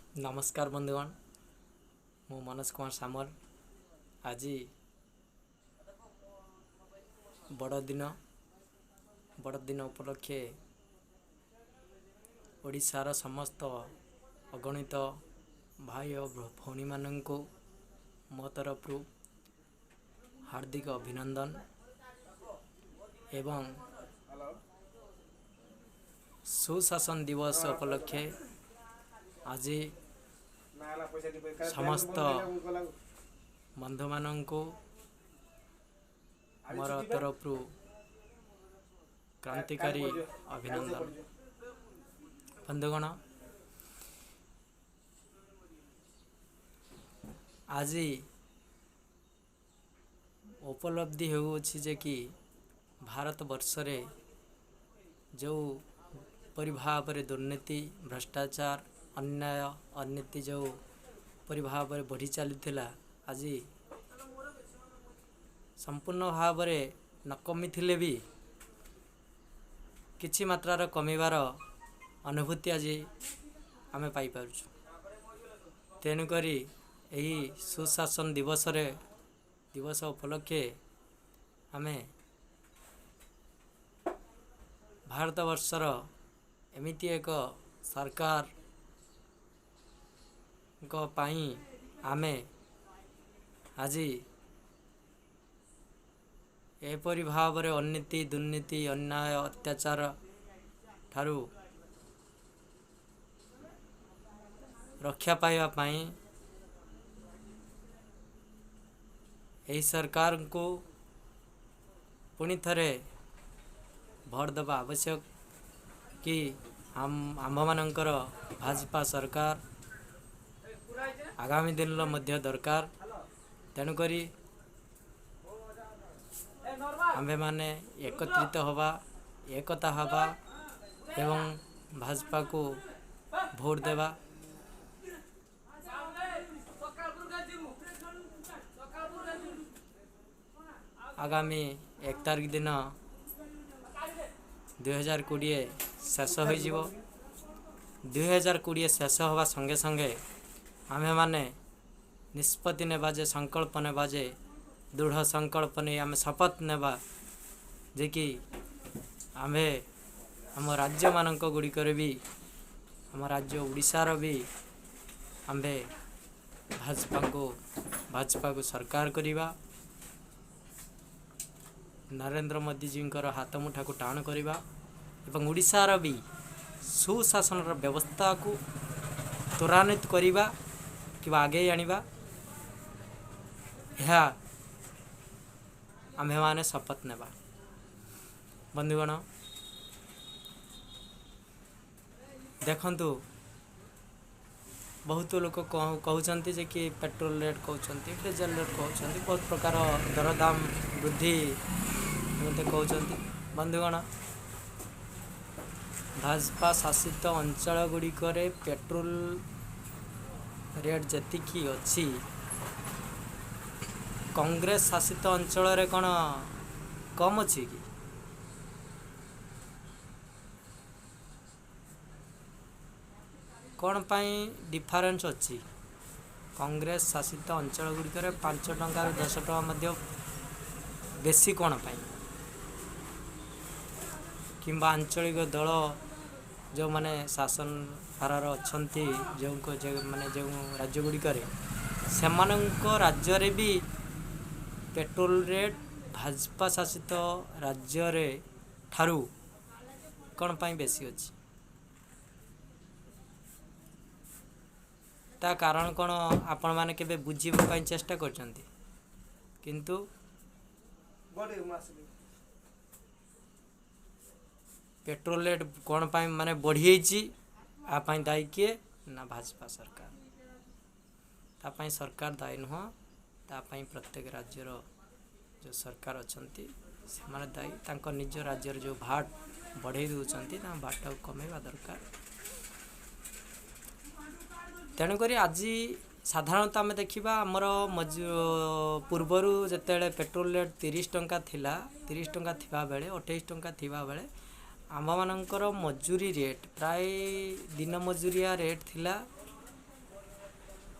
ନମସ୍କାର ବନ୍ଧୁଗଣ, ମୁଁ ମନୋଜ କୁମାର ସାମଲ। ଆଜି ବଡ଼ଦିନ। ବଡ଼ଦିନ ଉପଲକ୍ଷେ ଓଡ଼ିଶାର ସମସ୍ତ ଅଗଣିତ ଭାଇ ଓ ଭଉଣୀମାନଙ୍କୁ ମୋ ତରଫରୁ ହାର୍ଦ୍ଦିକ ଅଭିନନ୍ଦନ ଏବଂ ସୁଶାସନ ଦିବସ ଉପଲକ୍ଷେ ଆଜି ସମସ୍ତ ବନ୍ଧୁମାନଙ୍କୁ ମୋର ତରଫରୁ କ୍ରାନ୍ତିକାରୀ ଅଭିନନ୍ଦନ। ବନ୍ଧୁଗଣ, ଆଜି ଉପଲବ୍ଧି ହେଉଅଛି ଯେ କି ଭାରତବର୍ଷରେ ଯେଉଁ ପରି ଭାବରେ ଦୁର୍ନୀତି, ଭ୍ରଷ୍ଟାଚାର, ଅନ୍ୟାୟ, ଅନୀତି ଯେଉଁ ପରି ଭାବରେ ବଢ଼ି ଚାଲିଥିଲା, ଆଜି ସମ୍ପୂର୍ଣ୍ଣ ଭାବରେ ନ କମିଥିଲେ ବି କିଛି ମାତ୍ରାର କମିବାର ଅନୁଭୂତି ଆଜି ଆମେ ପାଇପାରୁଛୁ। ତେଣୁକରି ଏହି ସୁଶାସନ ଦିବସ ଉପଲକ୍ଷେ ଆମେ ଭାରତବର୍ଷର ଏମିତି ଏକ ସରକାରଙ୍କ ପାଇଁ ଆମେ ଆଜି ଏପରି ଭାବରେ ଅନୀତି, ଦୁର୍ନୀତି, ଅନ୍ୟାୟ, ଅତ୍ୟାଚାର ଠାରୁ ରକ୍ଷା ପାଇବା ପାଇଁ ଏହି ସରକାରଙ୍କୁ ପୁଣି ଥରେ ଭୋଟ ଦେବା ଆବଶ୍ୟକ କି ଆମ୍ଭମାନଙ୍କର ଭାଜପା ସରକାର ଆଗାମୀ ଦିନରେ ମଧ୍ୟ ଦରକାର। ତେଣୁକରି ଆମ୍ଭେମାନେ ଏକତ୍ରିତ ହେବା, ଏକତା ହେବା ଏବଂ ଭାଜପାକୁ ଭୋଟ ଦେବା। ଆଗାମୀ 1 ତାରିଖ ଦିନ 2020 ଶେଷ ହୋଇଯିବ। 2020 ଶେଷ ହେବା ସଙ୍ଗେ ସଙ୍ଗେ ଆମ୍ଭେମାନେ ନିଷ୍ପତ୍ତି ନେବା ଯେ, ସଂକଳ୍ପ ନେବା ଯେ, ଦୃଢ଼ ସଂକଳ୍ପ ନେଇ ଆମେ ଶପଥ ନେବା ଯେ କି ଆମ୍ଭେ ଆମ ରାଜ୍ୟମାନଙ୍କ ଗୁଡ଼ିକରେ ବି, ଆମ ରାଜ୍ୟ ଓଡ଼ିଶାର ବି ଆମ୍ଭେ ଭାଜପାକୁ ସରକାର କରିବା, ନରେନ୍ଦ୍ର ମୋଦିଜୀଙ୍କର ହାତ ମୁଠାକୁ ଟାଣ କରିବା ଏବଂ ଓଡ଼ିଶାର ବି ସୁଶାସନର ବ୍ୟବସ୍ଥାକୁ ତ୍ୱରାନ୍ୱିତ କରିବା କିମ୍ବା ଆଗେଇ ଆଣିବା, ଏହା ଆମ୍ଭେମାନେ ଶପଥ ନେବା। ବନ୍ଧୁଗଣ, ଦେଖନ୍ତୁ, ବହୁତ ଲୋକ କହୁଛନ୍ତି ଯେ କି ପେଟ୍ରୋଲ ରେଟ୍ କହୁଛନ୍ତି, ଡିଜେଲ ରେଟ୍ କହୁଛନ୍ତି, ବହୁତ ପ୍ରକାର ଦରଦାମ ବୃଦ୍ଧି ଏମିତି କହୁଛନ୍ତି। ବନ୍ଧୁଗଣ, ଭାଜପା ଶାସିତ ଅଞ୍ଚଳ ଗୁଡ଼ିକରେ ପେଟ୍ରୋଲ ରେଟ୍ ଯେତିକି ଅଛି, କଂଗ୍ରେସ ଶାସିତ ଅଞ୍ଚଳରେ କ'ଣ କମ୍ ଅଛି କି? କ'ଣ ପାଇଁ ଡିଫରେନ୍ସ ଅଛି? କଂଗ୍ରେସ ଶାସିତ ଅଞ୍ଚଳ ଗୁଡ଼ିକରେ 5 ଟଙ୍କାରୁ 10 ଟଙ୍କା ମଧ୍ୟ ବେଶୀ କ'ଣ ପାଇଁ? କିମ୍ବା ଆଞ୍ଚଳିକ ଦଳ ଯେଉଁମାନେ ଶାସନ ଭାରରେ ଅଛନ୍ତି ଯେଉଁ ମାନେ ଯେଉଁ ରାଜ୍ୟ ଗୁଡ଼ିକରେ, ସେମାନଙ୍କ ରାଜ୍ୟରେ ବି ପେଟ୍ରୋଲ ରେଟ୍ ଭାଜପା ଶାସିତ ରାଜ୍ୟରେ ଠାରୁ କ'ଣ ପାଇଁ ବେଶୀ ଅଛି? ତା କାରଣ କ'ଣ ଆପଣମାନେ କେବେ ବୁଝିବା ପାଇଁ ଚେଷ୍ଟା କରିଛନ୍ତି? କିନ୍ତୁ ପେଟ୍ରୋଲ ରେଟ୍ କ'ଣ ପାଇଁ ମାନେ ବଢ଼ିଯାଇଛି, ଆ ପାଇଁ ଦାୟୀ କିଏ? ନା ଭାଜପା ସରକାର। ତା ପାଇଁ ସରକାର ଦାୟୀ ନୁହଁ, ତା ପାଇଁ ପ୍ରତ୍ୟେକ ରାଜ୍ୟର ଯେଉଁ ସରକାର ଅଛନ୍ତି ସେମାନେ ଦାୟୀ। ତାଙ୍କ ନିଜ ରାଜ୍ୟରେ ଯେଉଁ ଭାଟ ବଢ଼େଇ ଦେଉଛନ୍ତି, ତାଙ୍କ ଭାଟଟାକୁ କମେଇବା ଦରକାର। ତେଣୁକରି ଆଜି ସାଧାରଣତଃ ଆମେ ଦେଖିବା, ଆମର ପୂର୍ବରୁ ଯେତେବେଳେ ପେଟ୍ରୋଲ ରେଟ୍ 30 ଟଙ୍କା ଥିଲା, 30 ଟଙ୍କା ଥିବାବେଳେ, 28 ଟଙ୍କା ଥିବାବେଳେ ଆମ୍ଭମାନଙ୍କର ମଜୁରୀ ରେଟ୍ ପ୍ରାୟ ଦିନ ମଜୁରିଆ ରେଟ୍ ଥିଲା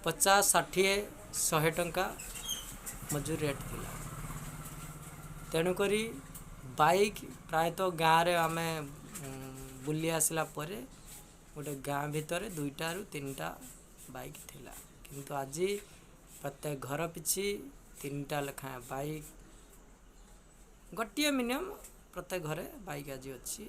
50, 60, 100 ଟଙ୍କା ମଜୁରୀ ରେଟ୍ ଥିଲା। ତେଣୁକରି ବାଇକ୍ ପ୍ରାୟତଃ ଗାଁରେ ଆମେ ବୁଲି ଆସିଲା ପରେ ଗୋଟେ ଗାଁ ଭିତରେ 2ଟାରୁ 3ଟା ବାଇକ୍ ଥିଲା। କିନ୍ତୁ ଆଜି ପ୍ରତ୍ୟେକ ଘର ପିଛି 3ଟା ଲେଖାଏଁ ବାଇକ୍, ଗୋଟିଏ ମିନିମମ୍ ପ୍ରତ୍ୟେକ ଘରେ ବାଇକ୍ ଆଜି ଅଛି।